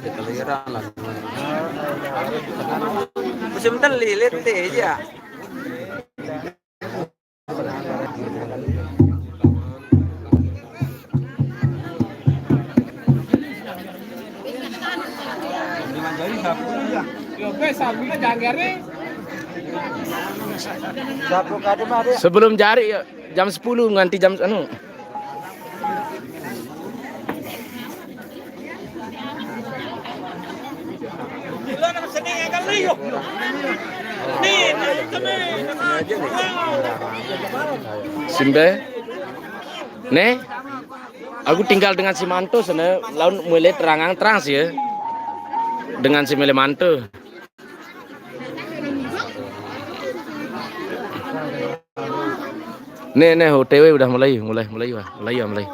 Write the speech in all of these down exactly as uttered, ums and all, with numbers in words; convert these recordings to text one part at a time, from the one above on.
Keliran lah. Musim teli, lihat aja. Sebelum jari ya, jam sepuluh nganti jam anu. Simbe. Ne, aku tinggal dengan si Manto sana, laun mulai terangang terang sih ya. Dengan si Mele Manto. Nih, nih, O T W udah mulai, mulai, mulai, wah, mulai ya, mulai.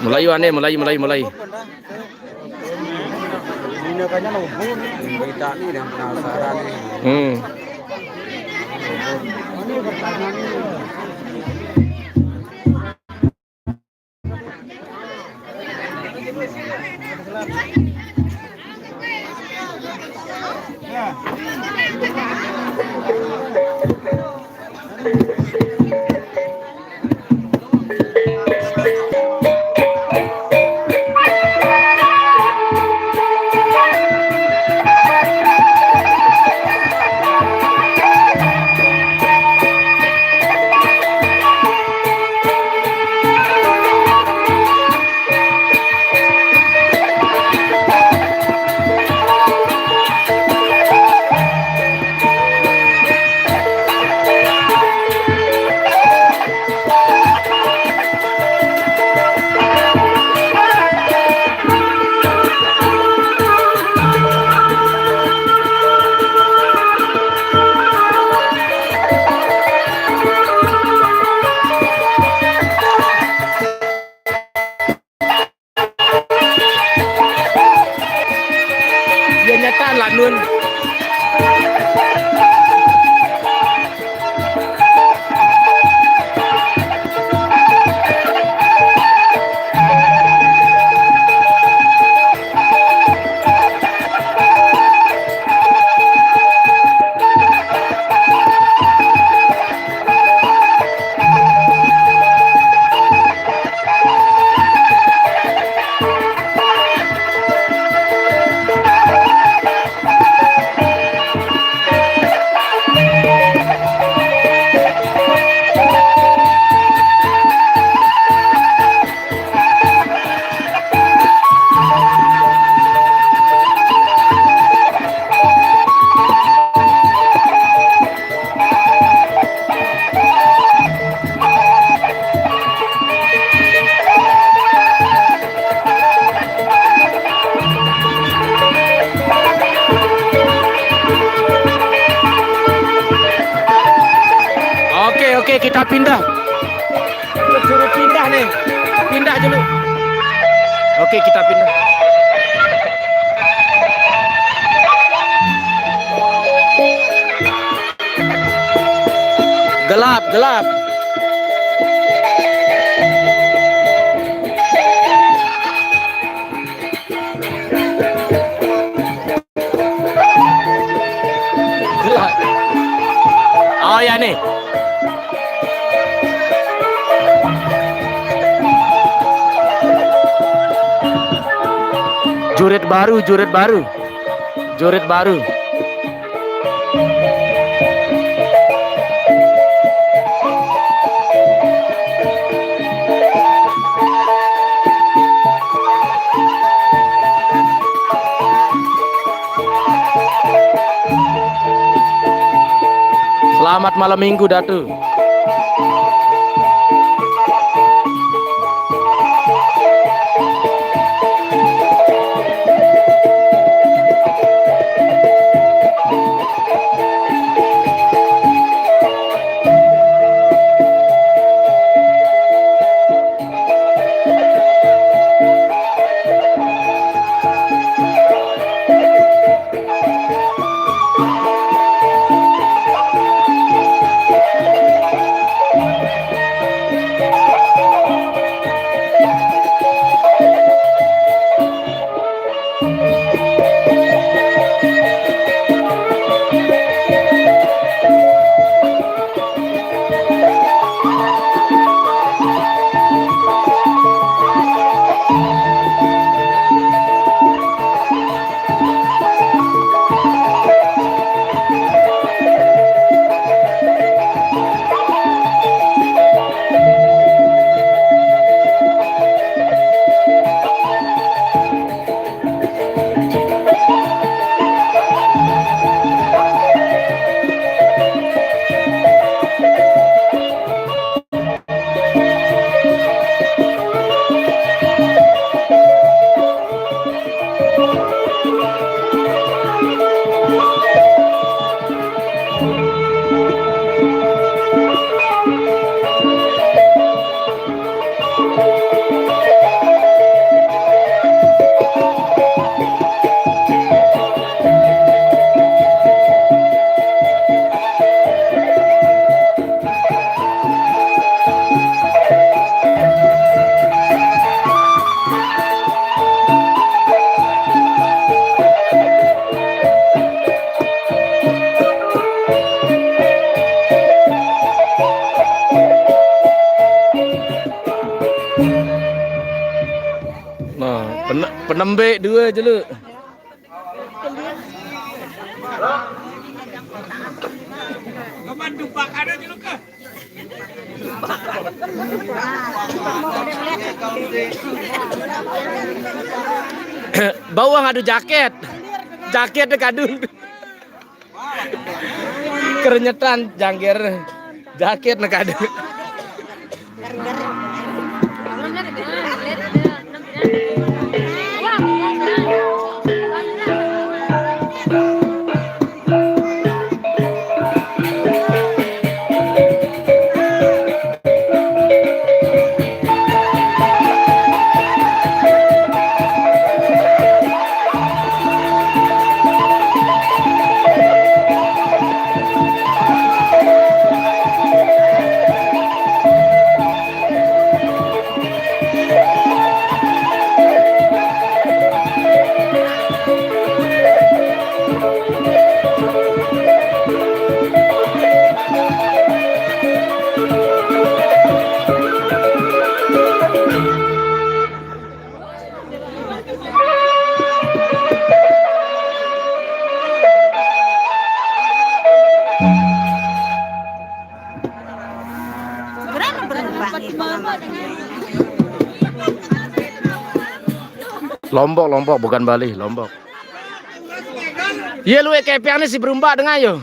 Mulai, wah, nih, mulai, mulai, mulai. Ini kayaknya nubun. Kita nih yang penasaran nih. Hmm. Iya nyataan lah nun. Oke, oke, kita pindah. Suruh pindah nih. Pindah dulu. Oke, kita pindah. Gelap, gelap. Gelap. Oh ya nih. Jurit baru, jurit baru. Jurit baru. Selamat malam minggu, Datu. Lembek dua je lu. Bawang adu jaket. Jaket de kadun. Kerenyetan jangger. Jaket ne kadun. Lombok, Lombok, bukan Bali, Lombok. Ye lu kepeng ni si berumbak dengar yo.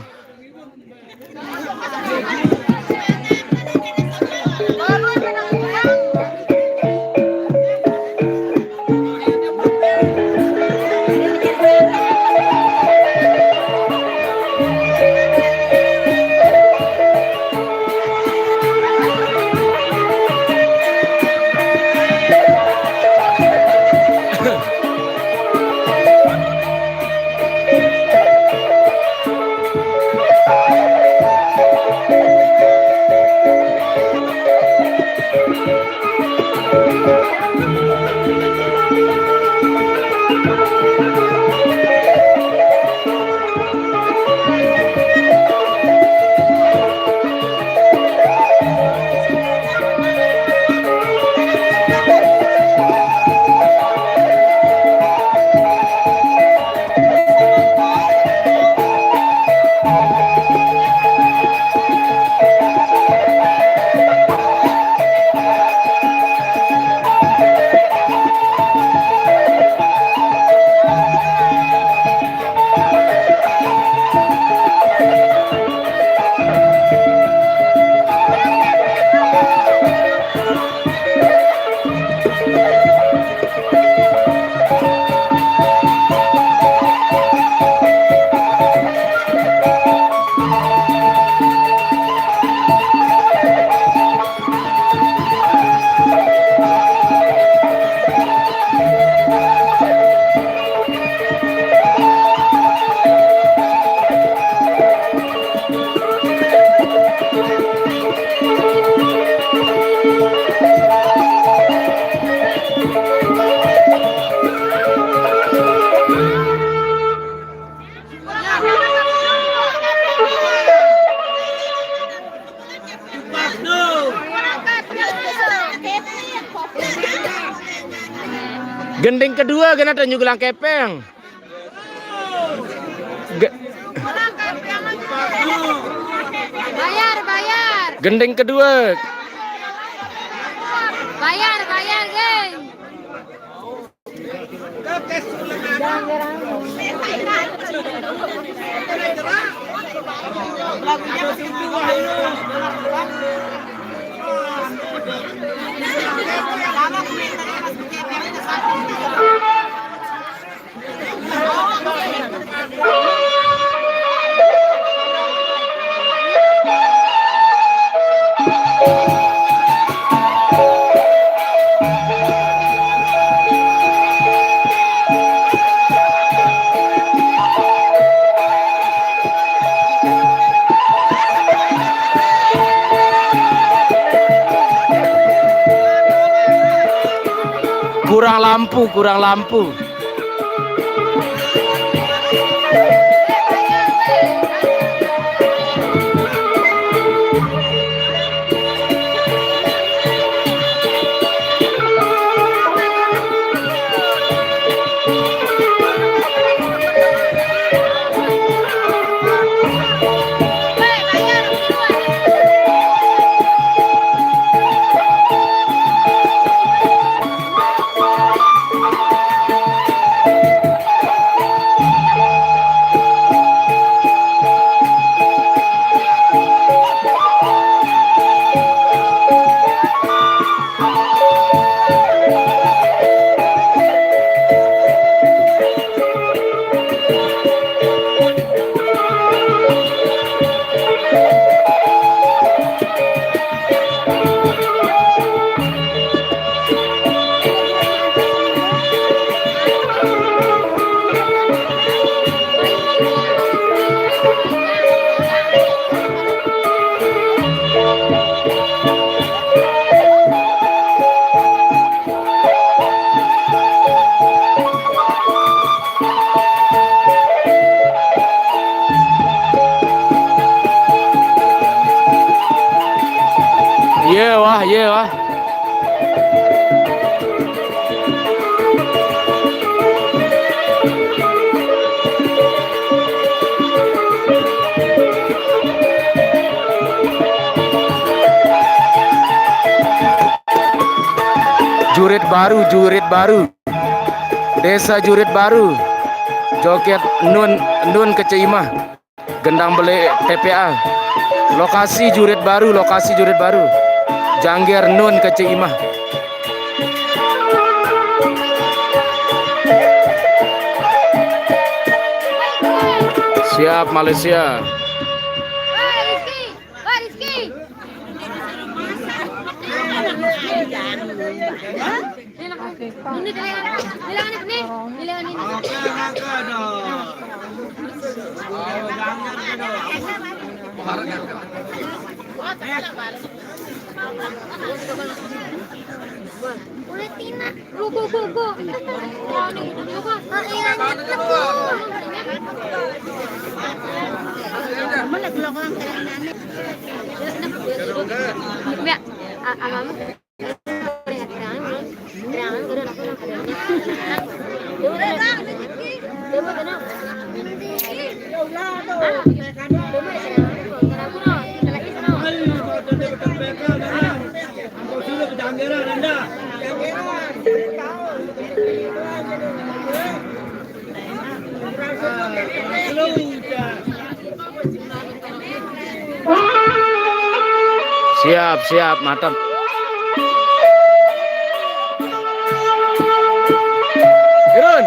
Gending kedua kena tunjuk gelang kepeng. Ge- Bayar, bayar. Gending kedua. Bayar, bayar, geng. Kurang lampu, kurang lampu. Ye wah. Jurit baru, jurit baru. Desa Jurit Baru. Joget nun, nun kece imah. Gendang beli T P A. Lokasi jurit baru, lokasi jurit baru. Jangger nun kece imah. Siap Malaysia. Wah, Rizky. Wah, Rizky. Ini, ini, ini, ini. Udah Tina. Go, go, go, go. Ya, a-, a-, Siap, siap, mantap. Turun.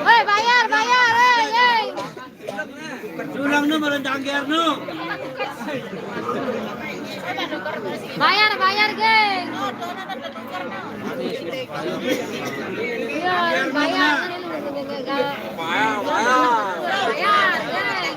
Woi, bayar, bayar, woi, woi. Sulang nu malah dangger nu. Bayar, bayar, geng. Iya, bayar. Bayar, bayar. Bayar, geng.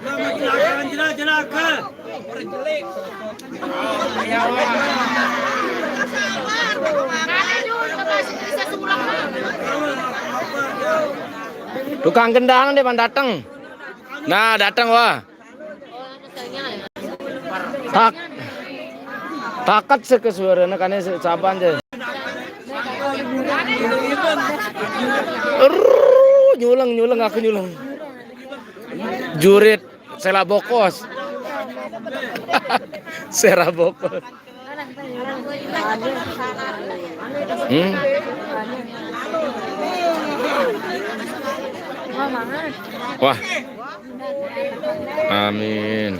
Jelas, jelas, jelas, jelas. Tukang gendang deh, pan dateng. Nah, dateng, wah. Tak, takat seke suarane kane se-, saban je. Err, nyuleng, nyuleng, aku nyuleng. Jurit, sela bokos. Sera bokos. Hmm? Wah. Amin.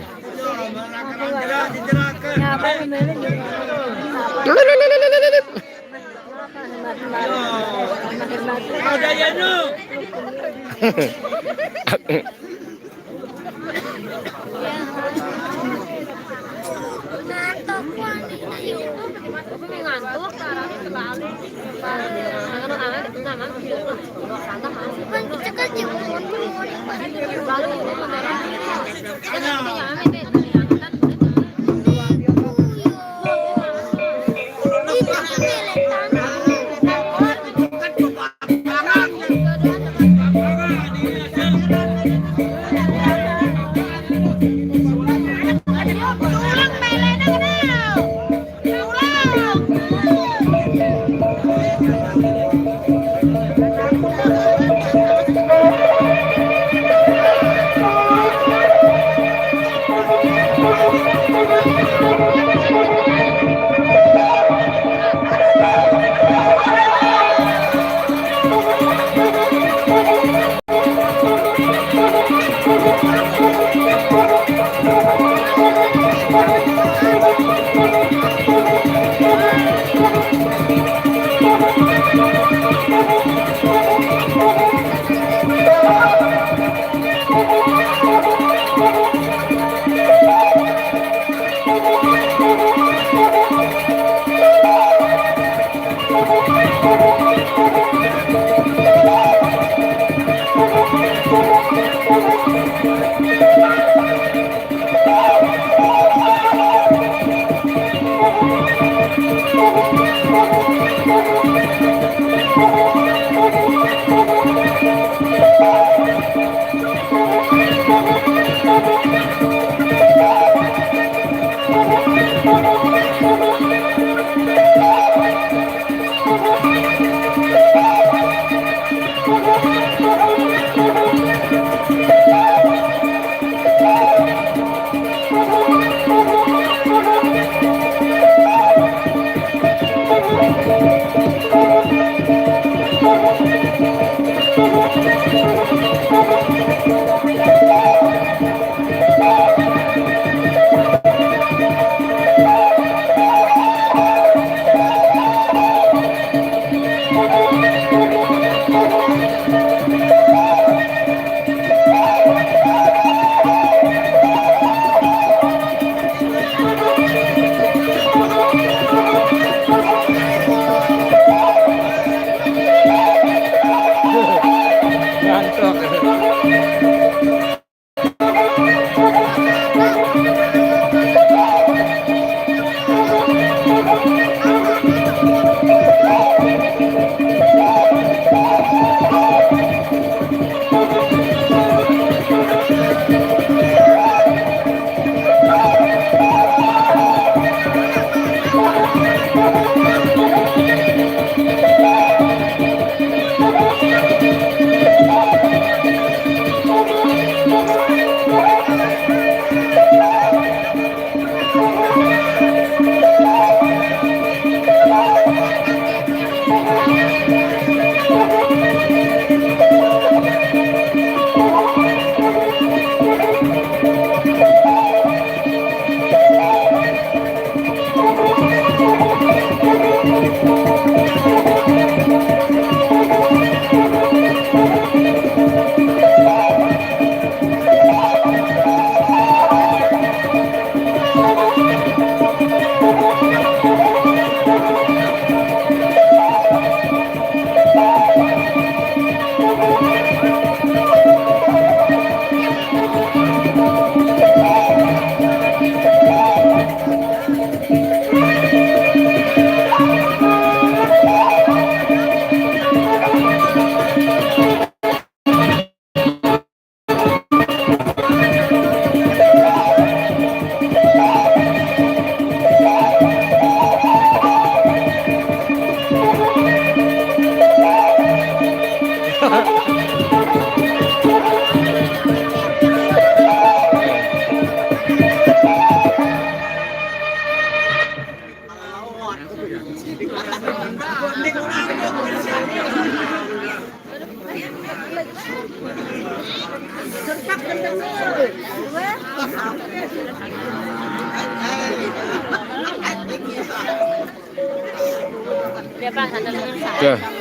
Oke.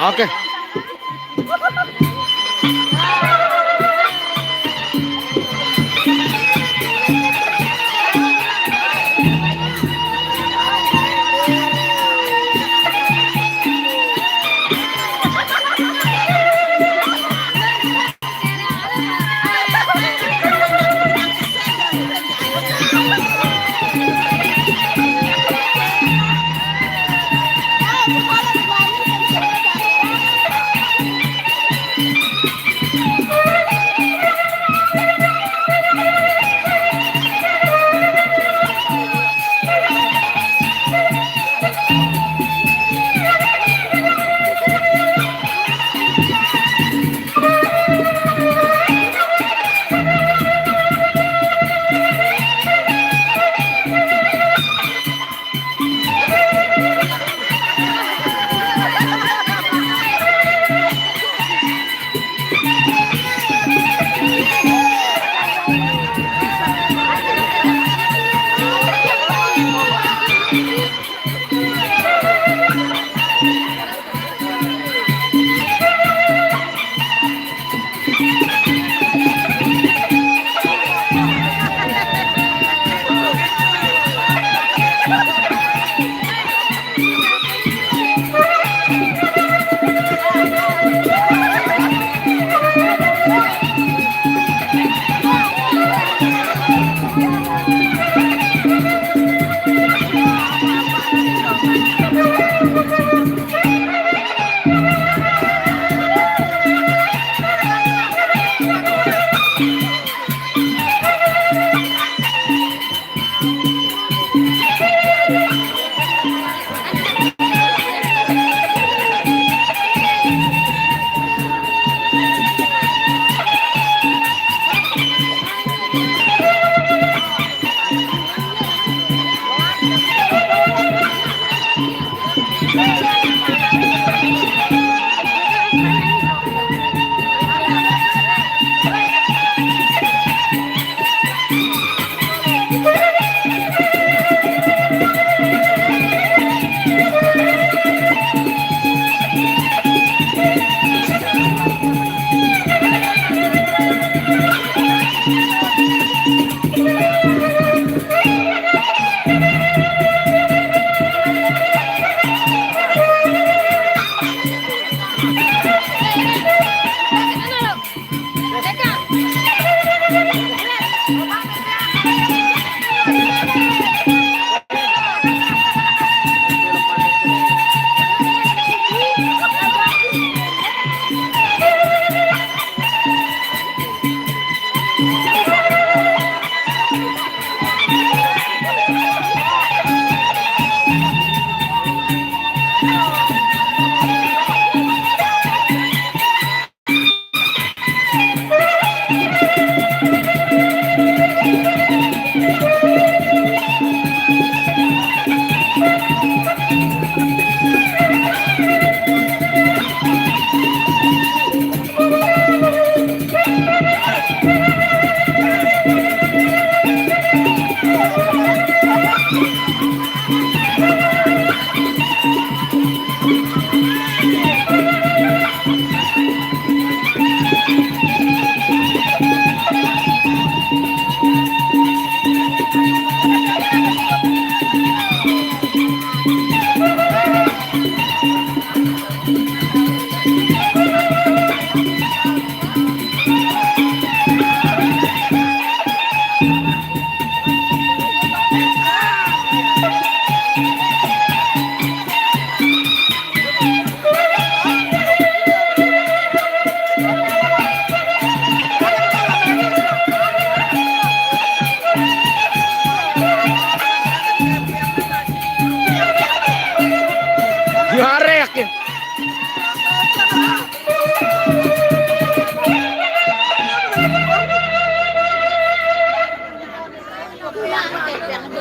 Oke.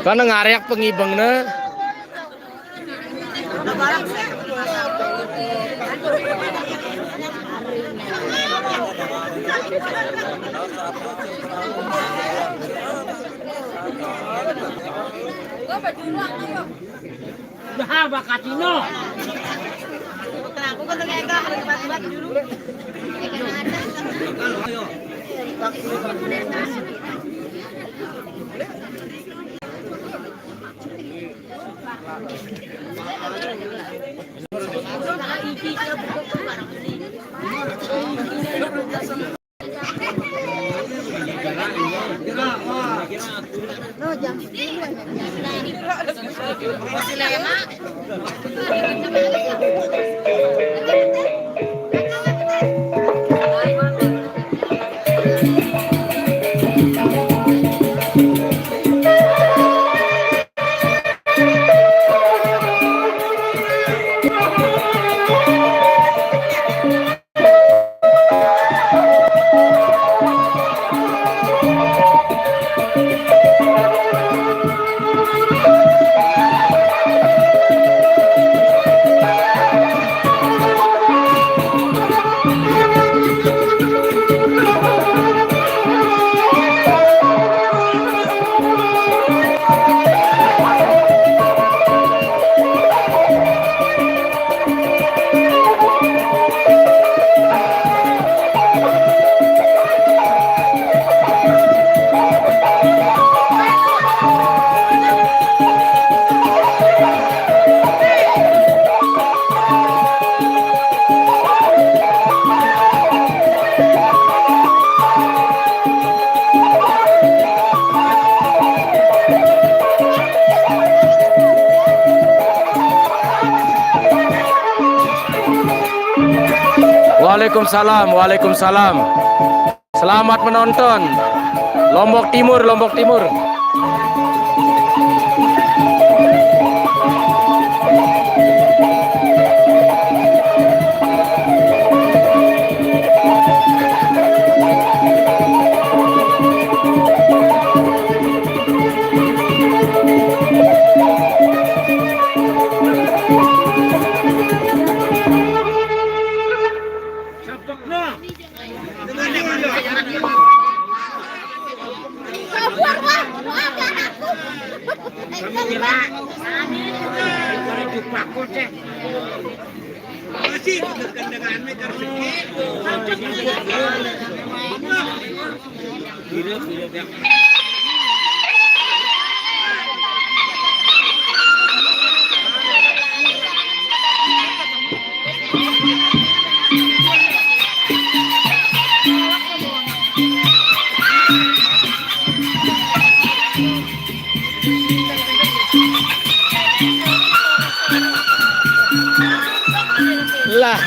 Kana ngaréak pengibengna. Dah, bakatino. Waalaikumsalam, waalaikumsalam. Selamat menonton. Lombok Timur, Lombok Timur. Lah.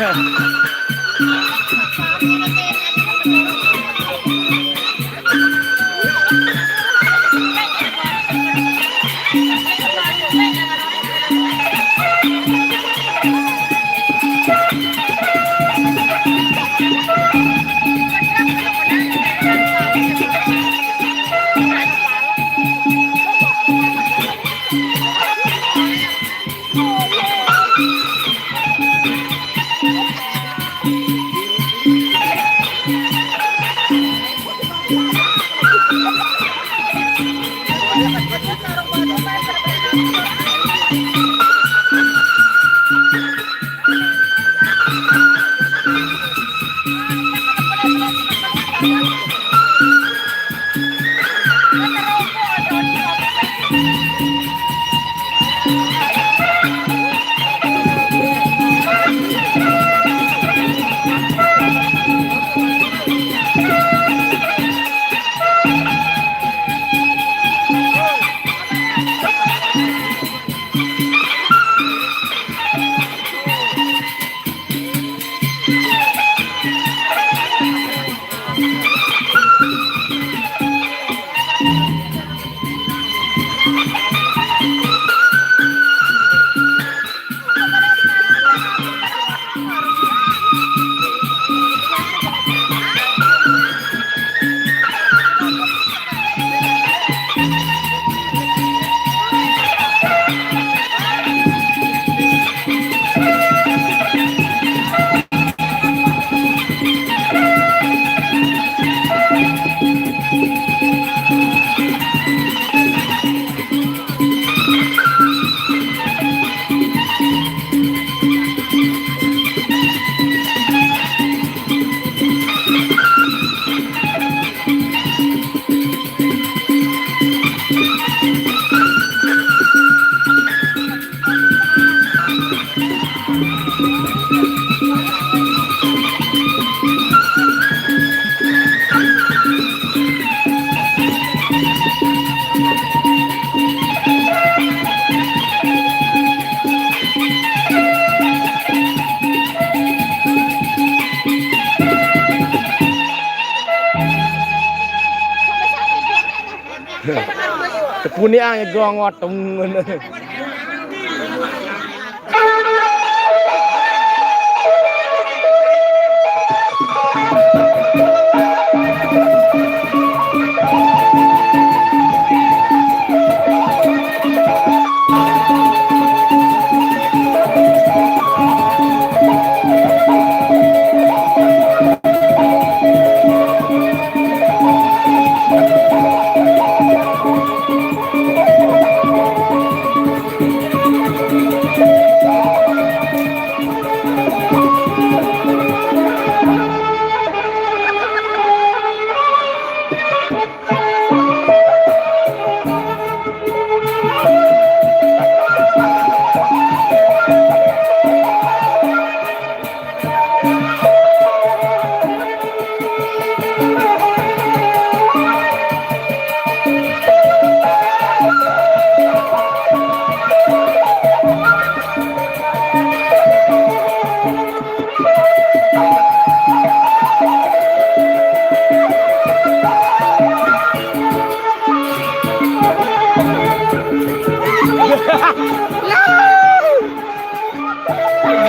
Tepuni ang gong watung.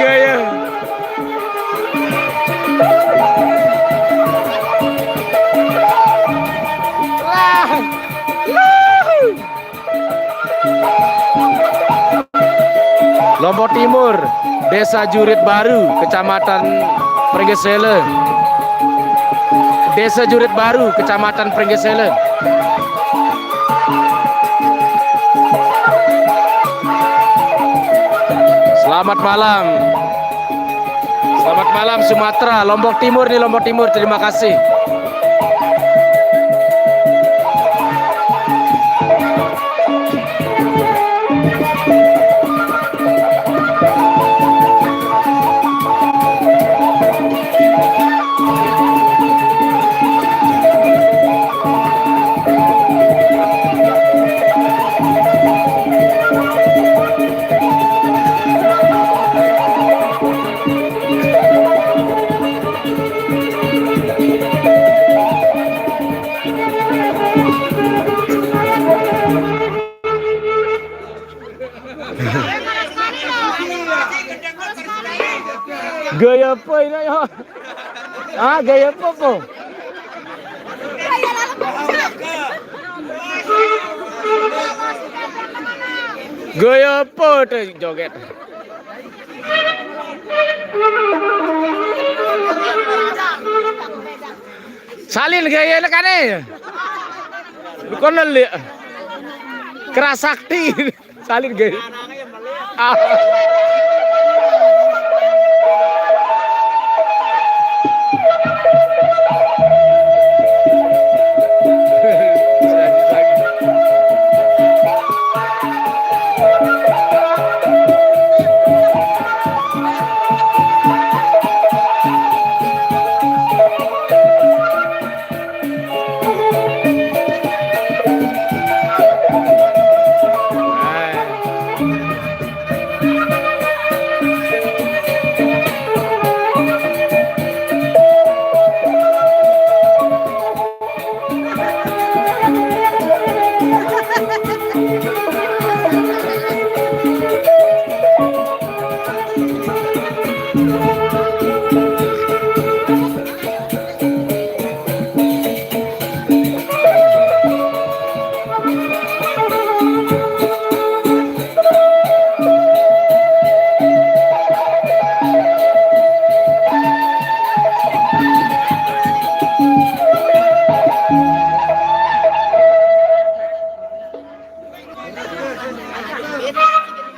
Gaya. Wah. Lombok Timur, Desa Jurit Baru, Kecamatan Pringgesele. Desa Jurit Baru, Kecamatan Pringgesele. Selamat malam. Selamat malam Sumatera, Lombok Timur nih, Lombok Timur. Terima kasih. Gaya apa ini, ya? Ah, gaya apa, po? Gaya apa tuh joget? Salin gaya ini kan, eh? Lu kan lihat. Keras sakti. Salin gaya. Ah.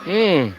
Hmm.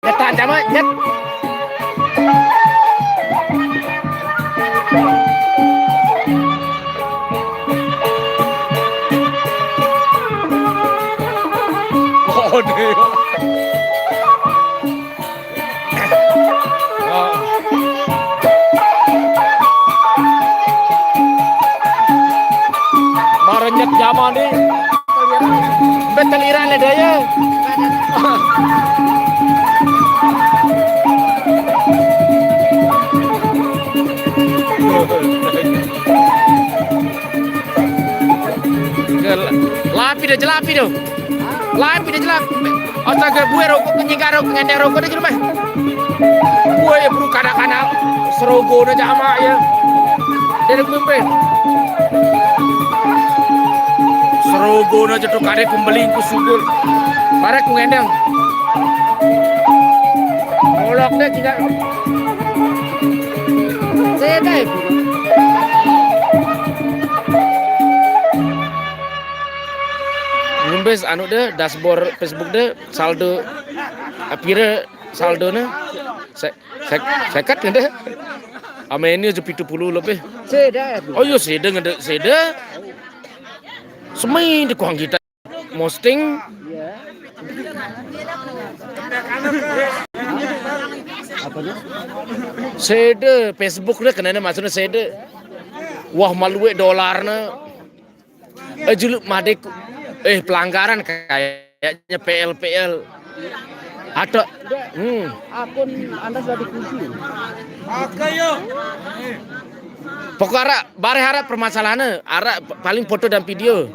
Nyetan sama nyet. Oh, dia. Marenyet zaman ni. Betul iran le daya. Lapi dah, jelapi dah. Lapi dah jelap. Astaga, gue rokok kenyingkar, rokok ngendeng, rokok dah jelap, eh. Gue ya buru kanak-kanak serogo na jama ya. Dari pemimpin. Serogo na jatuh kade kumbeli ku sugul. Barek ku ngendeng. Olok deh kita. Saya deh. Ngembes anu deh, dashboard Facebook deh, saldo apire saldo ne? Se sek seket ngende. Ame ini aja pitu puluh lebih. Seda ya, Bu? Oh iya, seda ngende, seda. Semi di kuang kita. Mosting. Iya. Apa nih? Seda, Facebook deh, kenanya maksudnya seda. Wah, maluwe dolarnya. Eh, julu madek. Eh, pelanggaran kayaknya P L P L. Ada. Hmm. Akun Anda sudah dikunci. Pokok ara, bare ara permasalahannya, ara p-, paling foto dan video.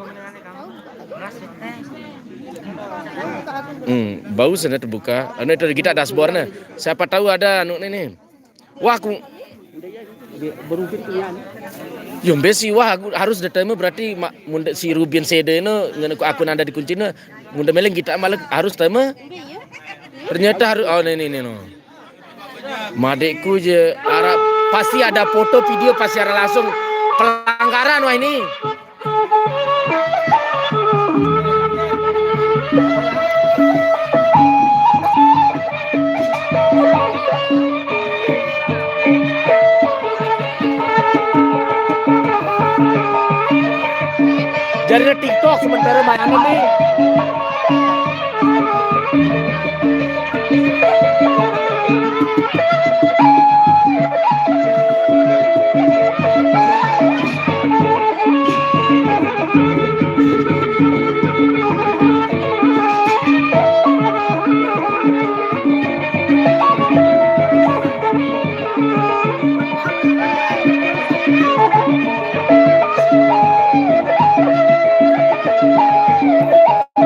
Hmm, bau sana terbuka. Anu itu kita dashboardnya. Siapa tahu ada anu ini nih. Wah, aku berubin punya. Yo, mbesi, wah, aku harus datanya berarti ma-, munda si Rubin C D no, ngene ku akun Anda dikunci no, munda meleng kita malah harus datanya. Ternyata harus, oh, ini, ini, no. Madekku je, arah, pasti ada foto, video, pasti ada langsung pelanggaran, wah, ini. Jadi ada TikTok sementara main nih.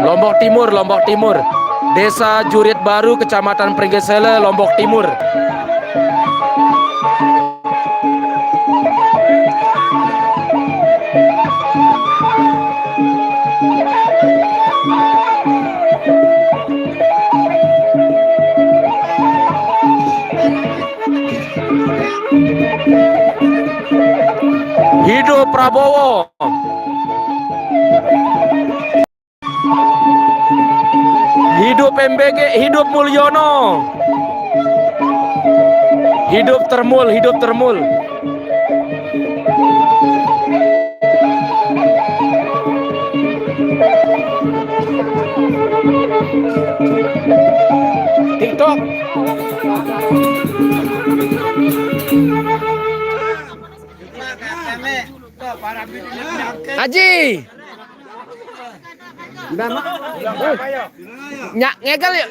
Lombok Timur, Lombok Timur. Desa Jurit Baru, Kecamatan Pringgesele, Lombok Timur. Hidup Prabowo. Hidup M B G, hidup Mulyono. Hidup Termul, hidup Termul. TikTok. Haji. Nyak ngegel yuk.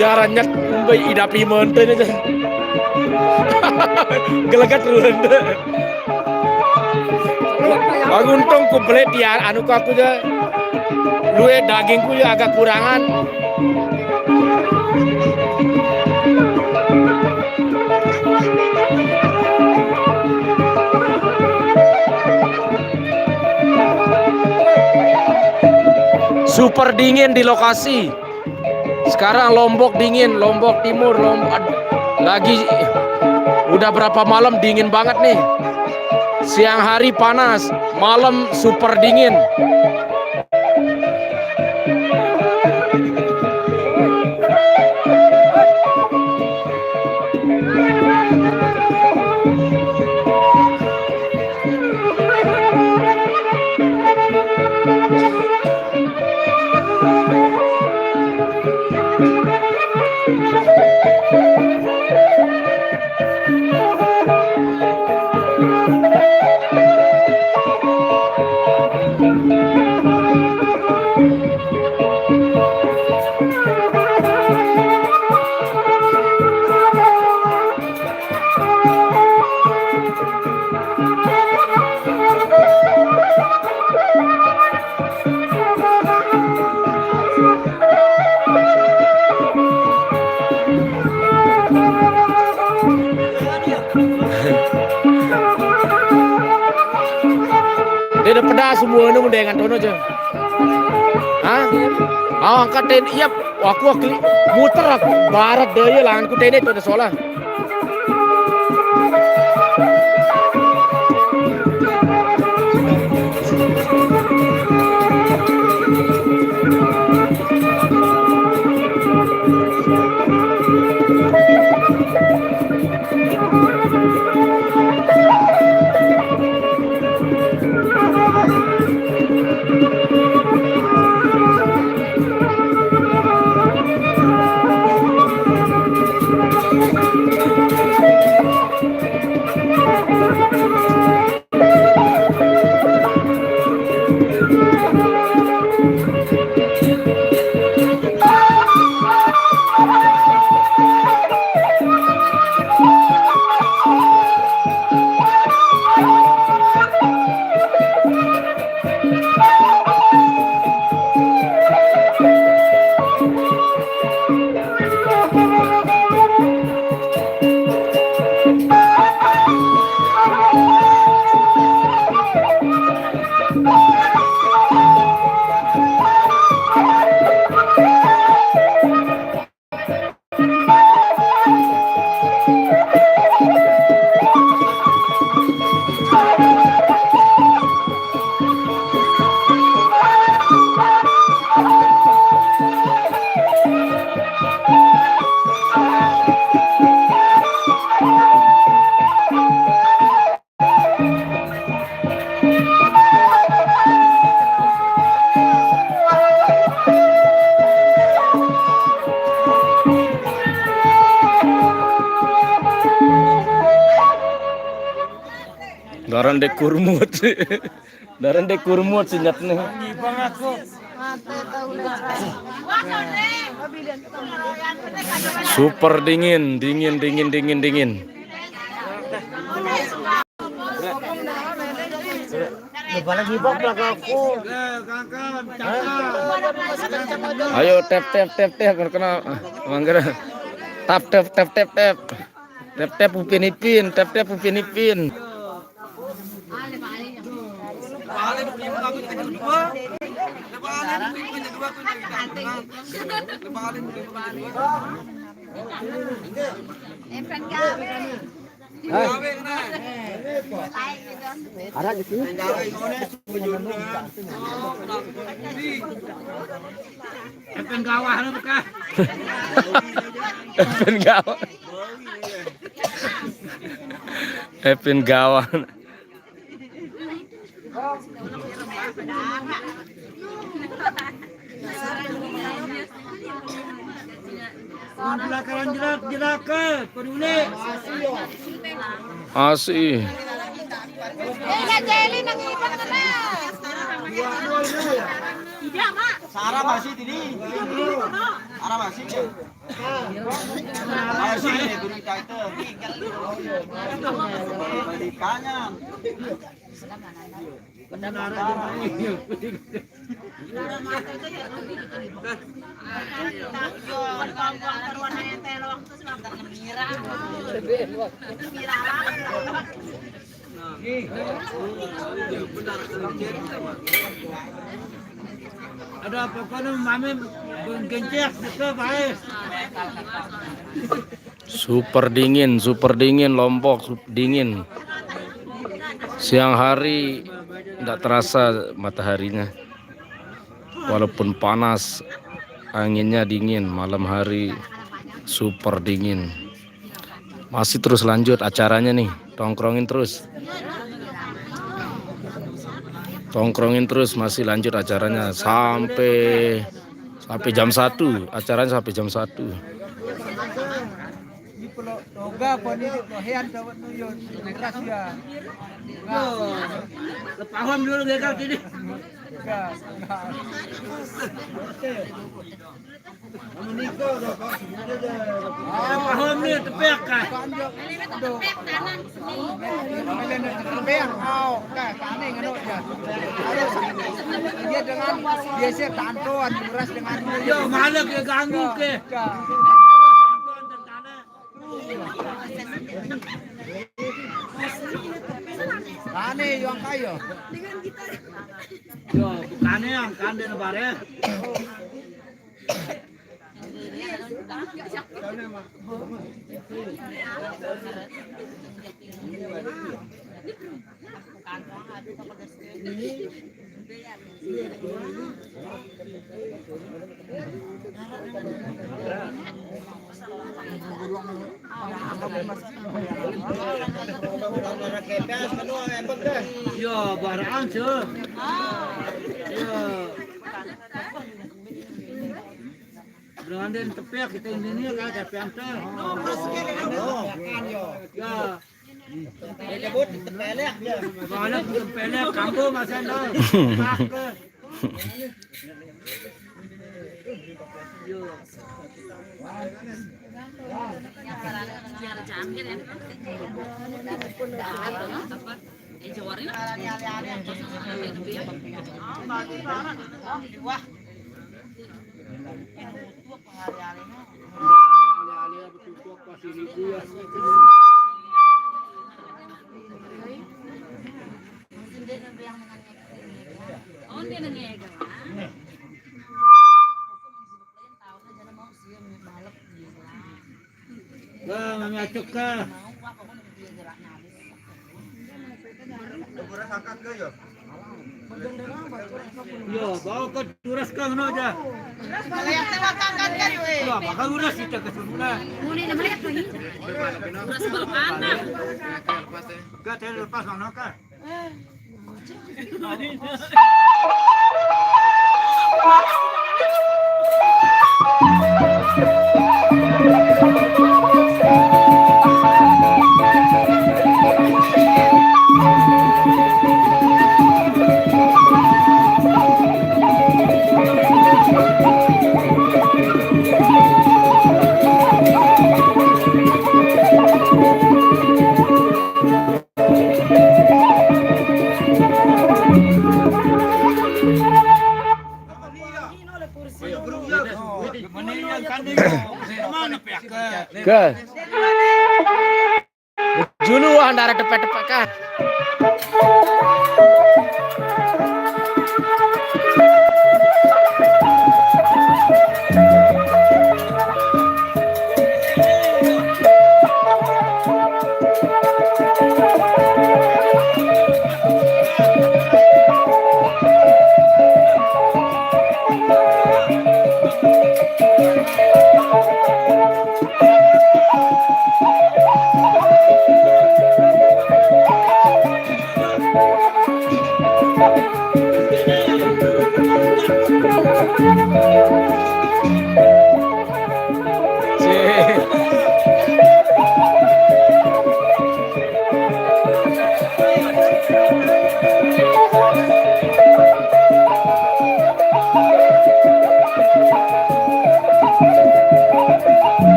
Ya, ranyet umbai idapi menten aja. Gelegat lu ente. Aku untung ku beli dia anu ke aku aja. Lu, eh, dagingku ya agak kurangan. Super dingin di lokasi. Sekarang Lombok dingin, Lombok Timur, Lombok, aduh, lagi udah berapa malam dingin banget nih. Siang hari panas, malam super dingin. Dia udah pedas semua, nemu dengan tono aja. Hah? Oh, angkat ten, iya, aku, aku muter aku, barat deh, ya, langanku tene itu ada solah. Darah dek kurmut. Darah dek kurmut sinyat nih. Super dingin, dingin, dingin, dingin, dingin. Ayo tap tap tap tap, kena mangga. Tap tap tap tap tap. Tap tap Upin Ipin, tap tap Upin Ipin. Ada di sini. Epin gawah lu bekah. Epin gawah. Epin gawah. Mun pelakaran jerak, jerak ke, peduli. Asih. Eh, Kak Jeli nang ibang mana? Iya, Mak. Sarah masih di sini. Sarah masih ya. Masih ini berita itu. Balikannya. Ada apa kau mami? Bengkencek kita baik. Super dingin, super dingin Lombok, sup- dingin. Siang hari tidak terasa mataharinya. Walaupun panas, anginnya dingin. Malam hari super dingin. Masih terus lanjut acaranya nih, tongkrongin terus. Tongkrongin terus, masih lanjut acaranya sampai sampai jam satu. Acaranya sampai jam satu. Di Pulau Toga apa ni, di Pulau Hean, Tawat Nuyun. Keras ya. Lepaham dulu gagal sini. Enggak, enggak. Paham ni, tepek kah? Aduh. Tepek, kau, kah, kane ngeno ya. Dia dengan biasa tanto, anu beras dengan. Yo, malah dia ganggu ke. Kah. Kane yang kayo. Yo, kane yang kande bare. Yo, barang sih. Yo. Berandin tepek kita ini nih, kan, tepek teh. Ya. Balik tempelek, kampung masih ada. Wah, mami acuk kah? Yo, bawa ke duras kah, ngono aja. Wah, bakal duras kita ke sebelah. Duras belum ada. Enggak, saya lepas mana kah? Ke. Julu wah ndarah tepek-tepek kan.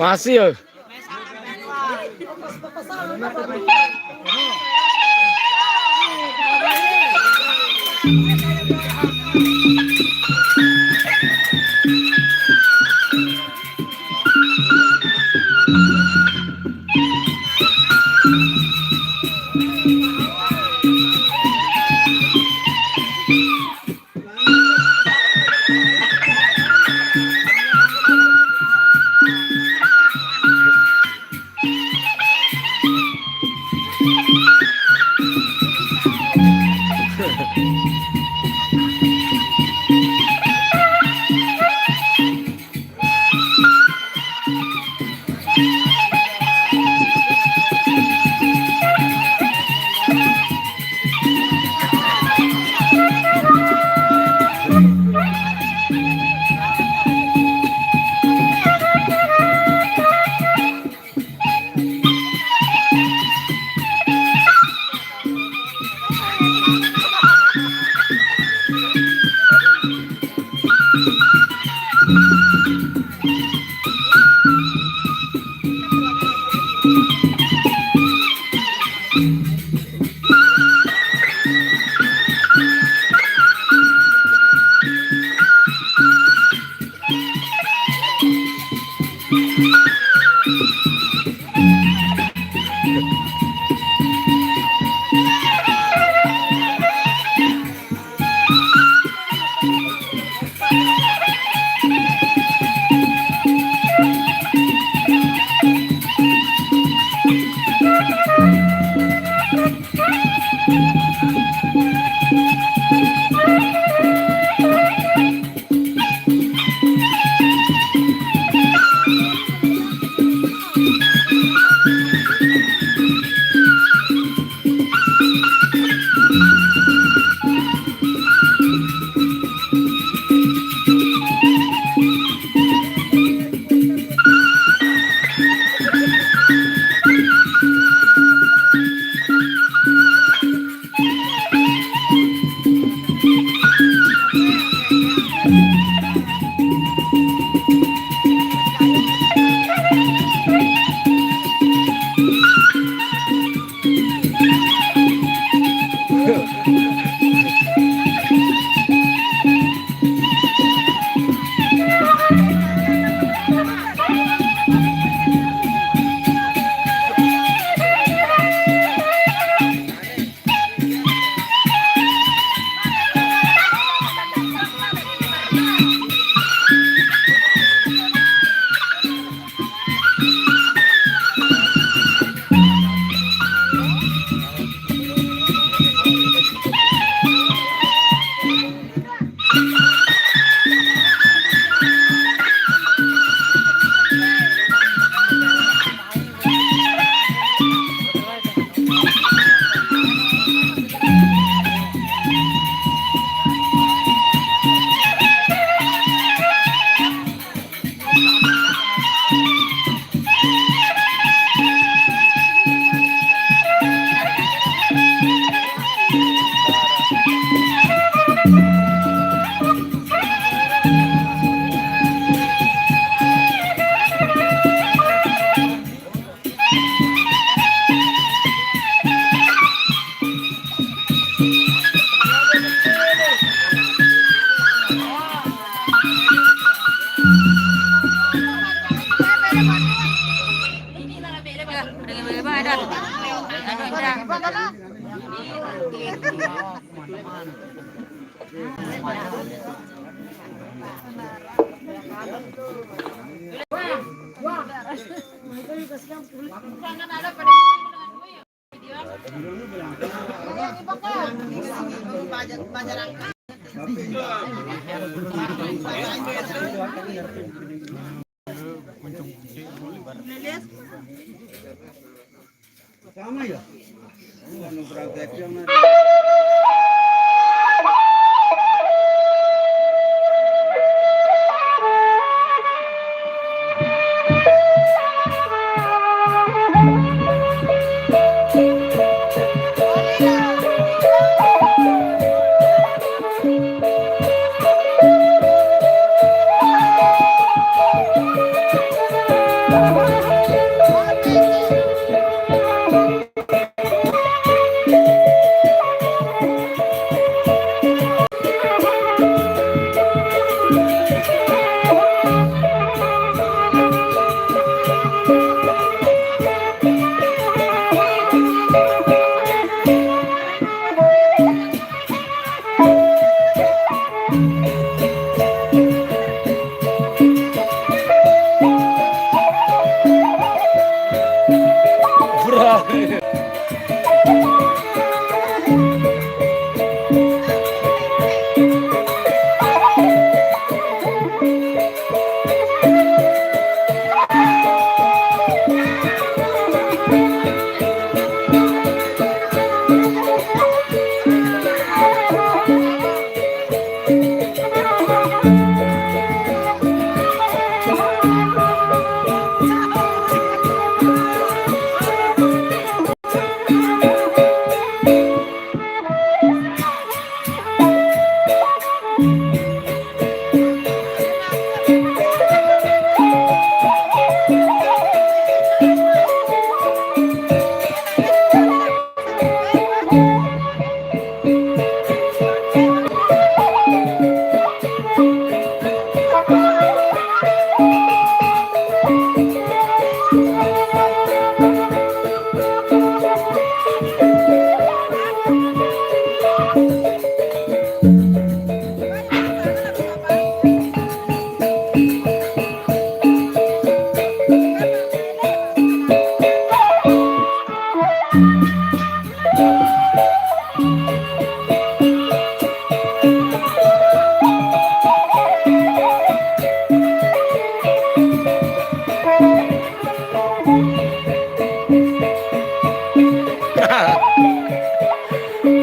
Masih ya.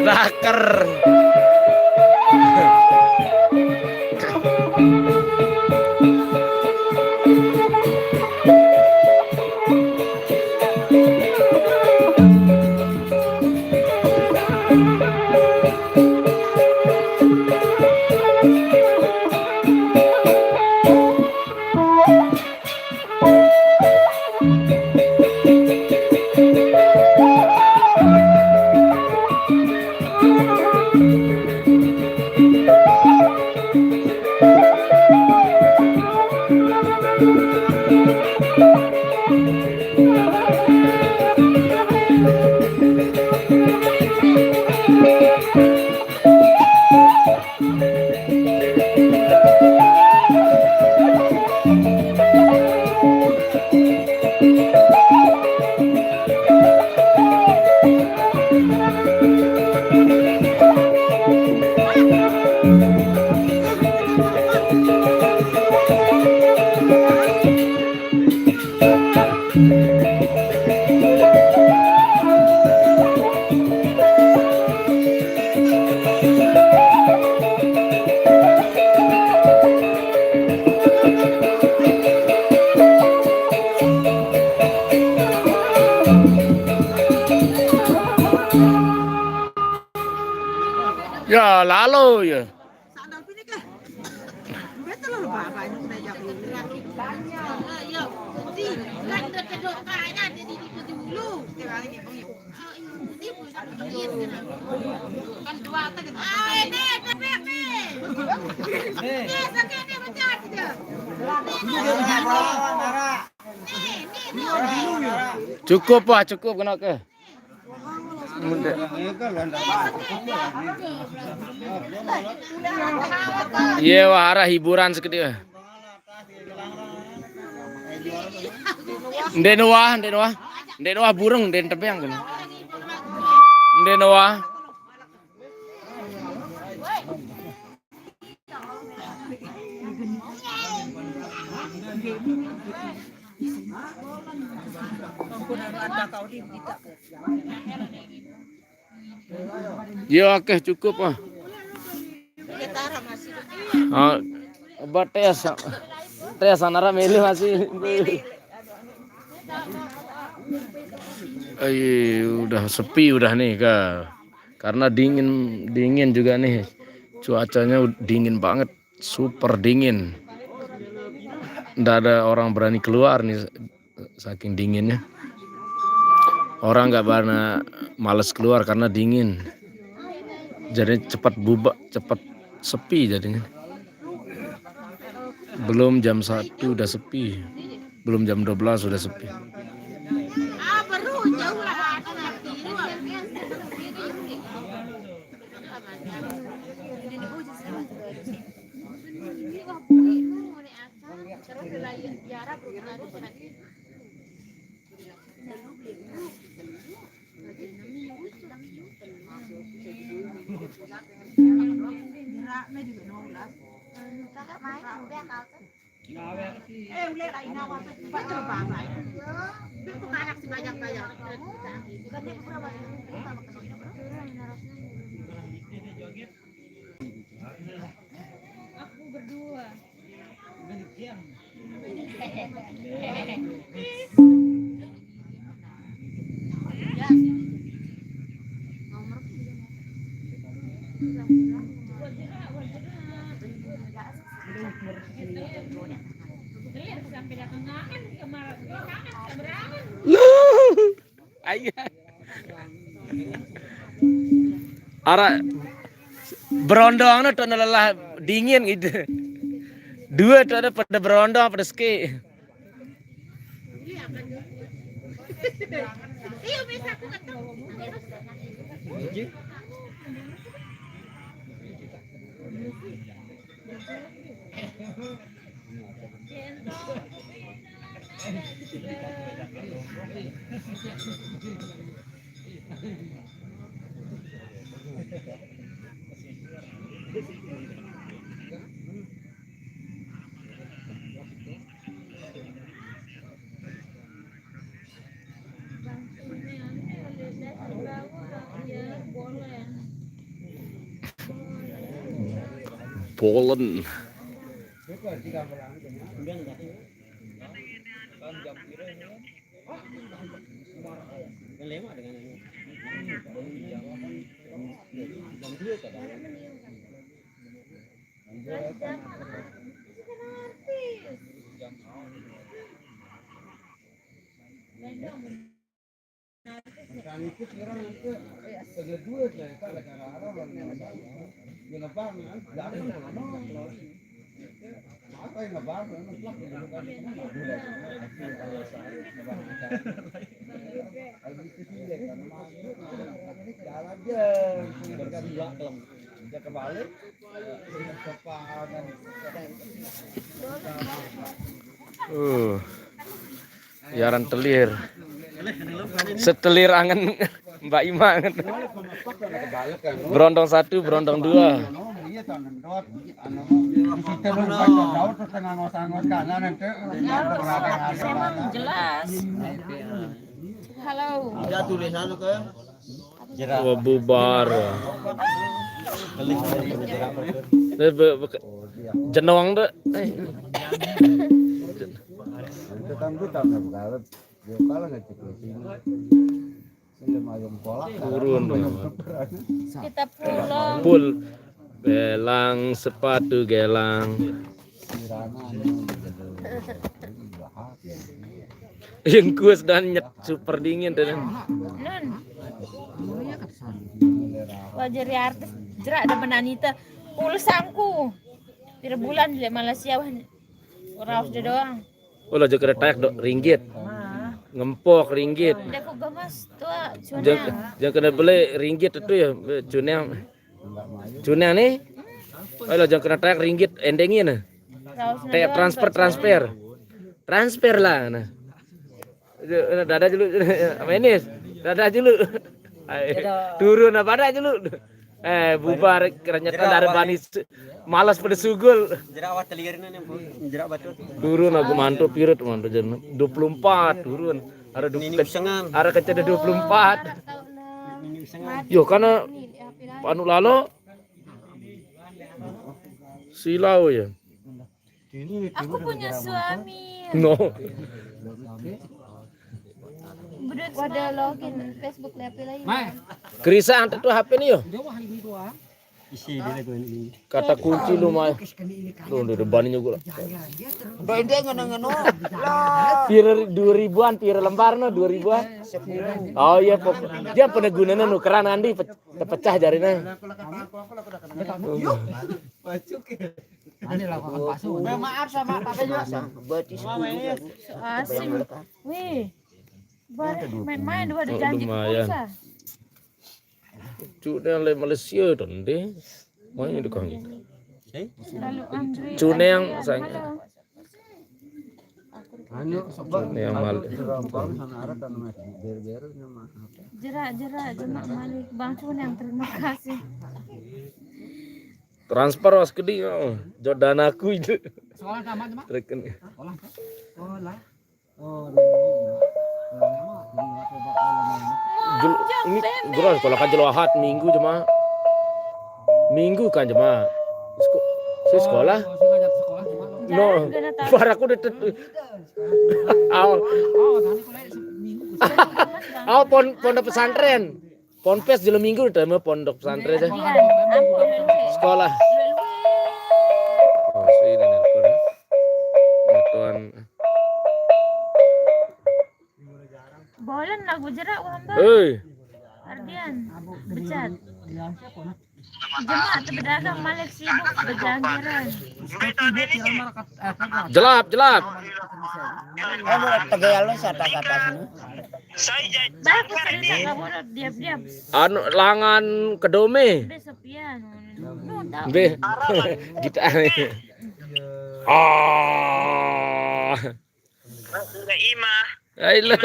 Raker. Ya, lalu ya. Cukup, wah, cukup kena ke. Iya, wah, arah hiburan sekedip. Ndek Noah, Ndek Noah. Ndek Noah burung, Ndek tebeng kene. Ndek Noah. Yo, oke, cukup ah. Ah, buat tes, tes anara melu masih. Ay, udah sepi udah nih, Kak. Karena dingin, dingin juga nih. Cuacanya ud- dingin banget, super dingin. Nggak ada orang berani keluar nih, saking dinginnya. Orang nggak pada, males keluar karena dingin. Jadi cepat bubak, cepat sepi jadinya. Belum jam satu udah sepi. Belum jam dua belas udah sepi. Aku berdua. Ayo. Ara berondong tuh lelah dingin gitu. Dua tuh ada pada berondong, pada ski. Polen. Uh, yaran telir. Setelir angen Mbak Ima angen. Berondong satu, berondong dua. Emang jelas. Halo. Ada tulisan ke Wah, bubar. Ini be- be- Jenong tuh. Eh. Turun. Kita pulang. Pul. Belang sepatu gelang. Yang kuas dan nyet super dingin tuh. Nun. Wajari artis jerak ada menanita pulsangku. Pira bulan di Malaysia wah. Ora harus doang. Oh, lo juga tayak dok ringgit. Nah. Ngempok ringgit. Jangan, jangan kena beli ringgit itu ya, cunang. Cunang nih. Ayo, jangan kena tarik ringgit endengin. Tarik transfer, transfer. Transfer lah nah. Dada dulu. Apa ini? Dada dulu. Turun apa ada dulu? Eh, bubar, ternyata dari bani malas pada sugul. Jerak awak teliar ini, Bu. Jerak batu. Turun aku mantu pirit, mantu jam dua puluh empat turun. Ada dua, ini usengan. Ada kecil ada dua puluh empat. Ini usengan. Yo, karena anu lalo silau ya. Aku punya suami. No. Udah login Facebook, lihat lagi. Mai. Kerisa antar tuh H P nih yo. Isi dia tuh ini. Kata kunci lu mai. Lu udah debanin juga lah. Udah ini ngono-ngono. Pira dua ribuan, pira lembar no dua ribuan. Oh iya, pokok dia pernah gunanya nukeran Andi pecah jarina. Ini lah makan bakso. Maaf sama Pak Bejo. Asing. Wih. Main-main dua ada janji pulsa. Cuk dia le Malaysia tu deh. Main di kang gitu. Lalu Andre. Cune yang sayang. Anu, yang mal. Jerak-jerak jemak malik. Bang Cun yang terima kasih. Transfer was kedi, oh. Jordana aku itu. Sekolah tamat, Mak? Reken. Sekolah. Sekolah. Oh, ini jelas kalau kan jelo Ahad Minggu cuma. Minggu kan cuma. Si sekolah. No, baraku udah. Aw. Aw, pondok pesantren. Ponpes jelo Minggu udah mau pondok pesantren aja. Sekolah. Oh, sini nih. Tuan. Bolen lagu jerak wamba. Hei. Ardian becat. Jemak tu pedagang malik sibuk berjanggiran. Jelap, jelap. Eh, mau tegel lu atas-atas ni. Bagus cerita kamu diam-diam. Anu langan kedome. Be sepian. Be. Kita. Ah. Imah. Ayo.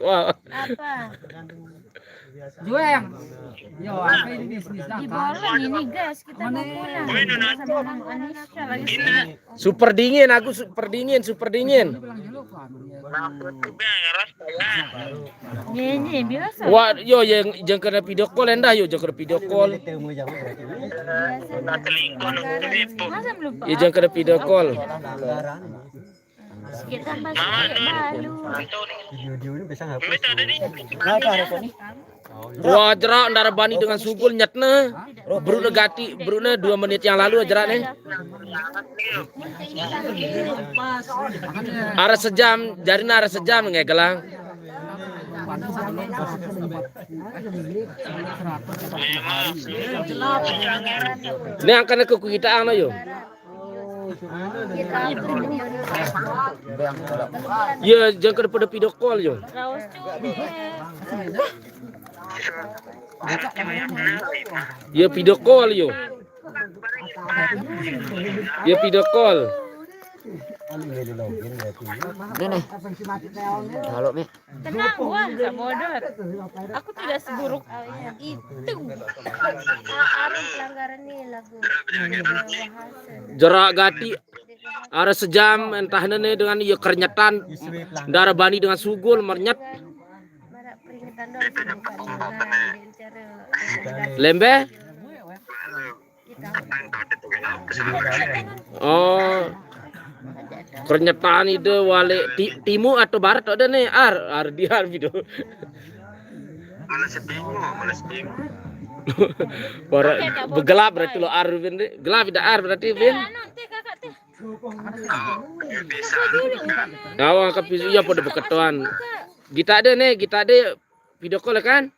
Wah. Apa? Jueng. Yo, apa ini bisnis? Di bawah ini guys, kita mau pulang. Sama Mama Anisha lagi. Super dingin, aku super dingin, super dingin. Ini biasa. Wah, yo yang jangan kena video call endah yo, jangan kena video call. Ya jangan kena video call. Kita masih baru. Video ini bisa ngapus. Nah, itu ada kok nih. Wah, jerak ndara bani dengan sugul nyetne. Brune gati, brune dua menit yang lalu jerak nih. Arah sejam, jarina arah sejam ngegelang. Ini angkane ke kita ano yo. Ya, jangan kena pada video call yo. Ya video call yo. Ya video call. Ini nih. Halo, Mi. Tenang, Bang, tak bodor. Aku tidak seburuk itu. Arung pelanggaran ni lagu. Jerak gati. Arah sejam entah nene dengan ia kerenyetan. Ndara bani dengan sugul mernyet. Marak peringatan doang sih, bukan dengan cara. Lembe? Oh. Kerenyetan ide wale ti-, timu atau barat ada nih, ar, ar di ar gitu. Malah setimu, malah setimu. Barat begelap berarti lo ar, Vin. Gelap tidak ar berarti, Vin. Awak ke pisu ya pada beketuan. Kita ada nih, kita ada video call kan?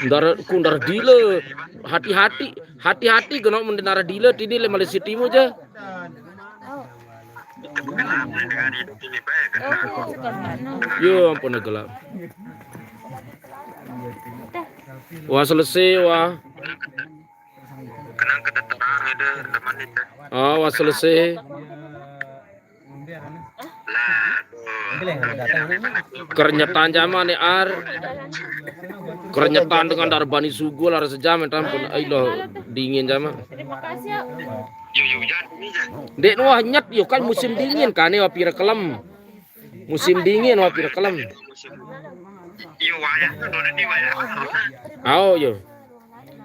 Ndara, ku ndara dile. Hati-hati, hati-hati kena mendengar dile tini le Malaysia Timur je. Yo ampun, gelap. Wah, selesai, wah. Kenang kita terang ada teman itu. Oh, wah, selesai. Lah, tuh. Kerenyetan jama nih, Ar. Kerenyetan dengan darbani sugu lah sejam, ya ampun. Ai lo, dingin jama. Terima kasih, ya. Yo, yo, hujan, ini hujan. Dek, wah, nyet, yo, kan musim dingin kan, nih, wah, pira kelem. Musim dingin, wah, pira kelem. Yo, wayah, udah di wayah. Au, yo.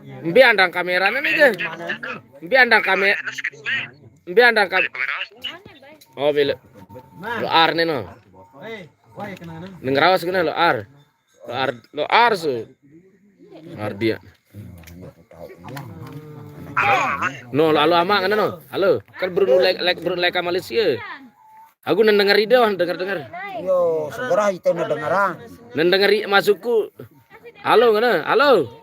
Mbe andang kamerane nih, ge. Mbe andang kame-, mbe andang kam-, oh, bele. Lo Ar ne no. Neng raos kena lo Ar. Lo Ar, lo Ar su. Ar dia. No, lo alo ama ngene no. Halo, kan Bruno like, like Bruno like Malaysia. Aku nang denger ide, wah, denger-denger. Yo, segera itu nang dengeran. Nang dengeri masukku. Halo, ngene. Halo.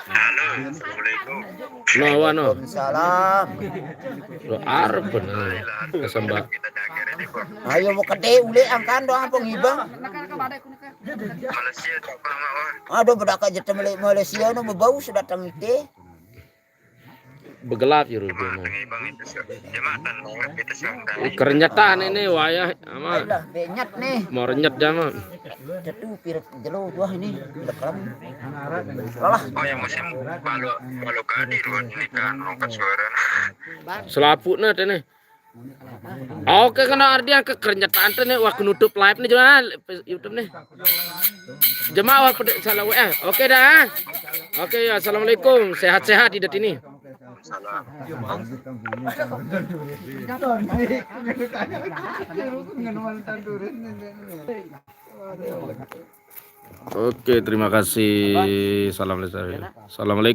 Halo, assalamualaikum. No, wano. Salam. Lo Ar bener. Kesembah. Ayo mau kede ule angkan doang apa ngibang. Malaysia tak apa mak wah. Aduh, bedak aja temeli Malaysia no bebau sudah tengite. Begelap ya, Ruben. Cuma tengah banget itu sih. Cuma tengah banget itu sih. Kerenyetan ini wayah ama. Alah, benyat nih. Mau renyet jama. Tetu pirek jelo buah ini. Deklem. Lalah. Oh, yang musim balu, balu kadi ruan ini kan, angkat suara. Selaputna tene. Oke, kena Ardian ke kerenyetan tene, wah, nutup live nih, jama YouTube nih. Jemaah pede-, salah W A. Oke dah. Oke ya, assalamualaikum. Sehat-sehat di det ini. Oke, terima kasih. Salam lestari. Assalamualaikum.